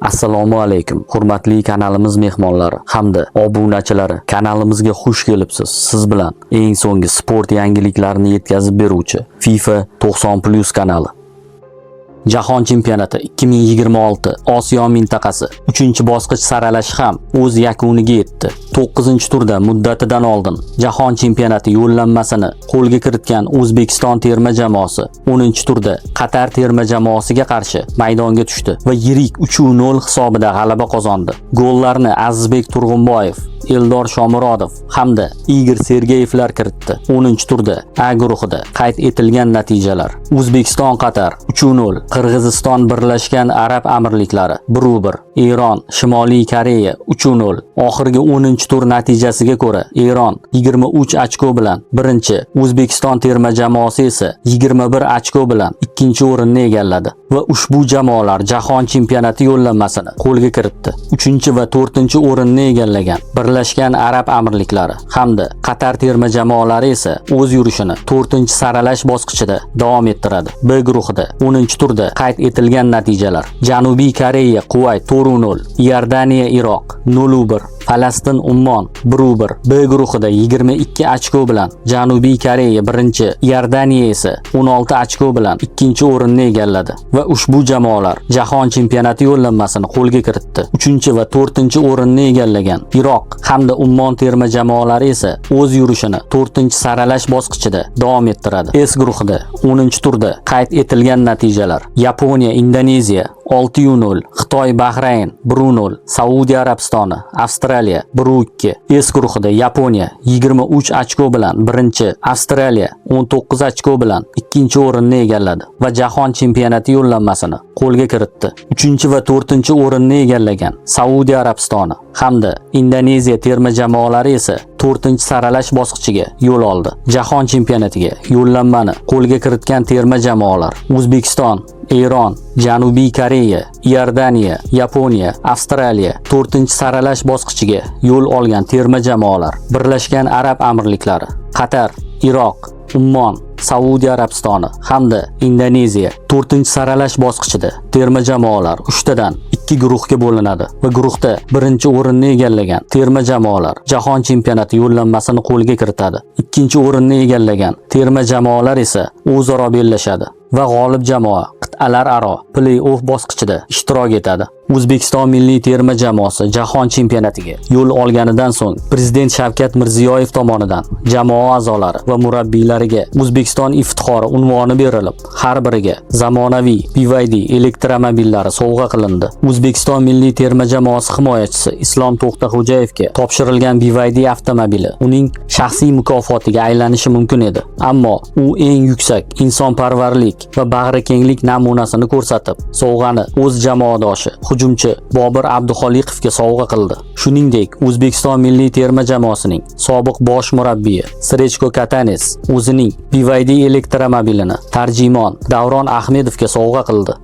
Assalomu alaykum, hurmatli kanalimiz mehmonlari hamda obunachilari. Kanalimizga xush kelibsiz. Siz bilan eng so'nggi sport yangiliklarini yetkazib beruvchi FIFA 90+ kanali. Jahon chempionati 2026 Osiyo mintaqasi 3-bosqich saralashi ham o'z yakuniga yetdi. 9-turda muddatidan oldin Jahon chempionati yo'llanmasini qo'lga kiritgan O'zbekiston terma jamoasi 10-turda Qatar terma jamoasiga qarshi maydonga tushdi va yirik 3-0 hisobida g'alaba qozondi. Gollarni Azizbek Turg'unboyev, Eldor Shomurodov hamda Igor Sergeyevlar kiritdi. 10-turda A guruhida qayd etilgan natijalar: O'zbekiston Qatar 3-0, Qirg'iziston Birlashgan Arab Amirliklari 1-1, Eron Shimoliy Koreya 3-0. Oxirgi 10-tur natijasiga ko'ra Eron 23 ochko bilan birinchi, O'zbekiston terma jamoasi esa 21 ochko bilan ikkinchi o'rinni egalladi va ushbu jamoalar jahon chempionati yo'llanmasini qo'lga kiritdi. 3 va 4-o'rinni egallagan Birlashgan Arab Amirliklari hamda Qatar terma jamoalari esa o'z yurishini 4-saralash bosqichida davom ettiradi. B guruhida 10-turda qayd etilgan natijalar: Janubiy Koreya Quvayt 4-0, Iordaniya Iroq 0-1, Falastin Ummon 1-1. B guruhida 22 ochko bilan Janubiy Koreya birinchi, Iordaniya esa 16 ochko bilan ikkinchi o'rinni egalladi va ushbu jamoalar jahon chempionati yo'llanmasini qo'lga kiritdi. 3 va 4-o'rinni egallagan Iroq hamda Ummon terma jamoalari esa o'z yurishini 4-saralash bosqichida davom ettiradi. S guruhida 10-turda qayd etilgan natijalar: Yaponiya Indoneziya 6-0, Xitoy Bahrayn 1-0, Saudiya Arabistoni Avstraliya 1-2. S guruhida Yaponiya 23 ochko bilan birinchi, Avstraliya 19 ochko bilan ikkinchi o'rinni egalladi va jahon chempionati yo'llanmasini qo'lga kiritdi. 3 va 4-o'rinni egallagan Saudiya Arabistoni hamda Indoneziya terma jamoalari esa 4-saralash bosqichiga yo'l oldi. Jahon chempionatiga yo'llanmani qo'lga kiritgan terma jamoalar: O'zbekiston, Eron, Janubiy Koreya, Iordaniya, Yaponiya, Avstraliya. 4-saralash bosqichiga yo'l olgan terma jamoalar: Birlashgan Arab Amirliklari, Qatar, Iroq, Ummon, Saudiya Arabistoni hamda Indoneziya. 4-saralash bosqichida terma jamoalar 3 tadan 2 guruhga bo'linadi va guruhda birinchi o'rinni egallagan terma jamoalar jahon chempionati yo'llanmasini qo'lga kiritadi. Ikkinchi o'rinni egallagan terma jamoalar esa o'zaro bellashadi va g'olib jamoa qit'alararo play-off bosqichida ishtirok etadi. O'zbekiston milliy terma jamoasi jahon chempionatiga yo'l olganidan so'ng Prezident Shavkat Mirziyoyev tomonidan jamoa a'zolari va murabbiylariga O'zbekiston iftixori unvoni berilib, har biriga zamonaviy BYD elektromobillari sovg'a qilindi. O'zbekiston milliy terma jamoasi himoyachisi Islom To'xtaxo'jayevga topshirilgan BYD avtomobili uning shaxsiy mukofotiga aylanishi mumkin edi. Ammo u eng yuksak insonparvarlik va bag'rikenglik namunasini ko'rsatib, sovg'ani o'z jamoadoshi hujumchi Bobur Abduxoliqovga sovg'a qildi. Shuningdek, O'zbekiston milliy terma jamoasining sobiq bosh murabbiyi Srechko Katanes o'zining BYD elektromobilini tarjimon Davron Ahmedovga sovg'a qildi.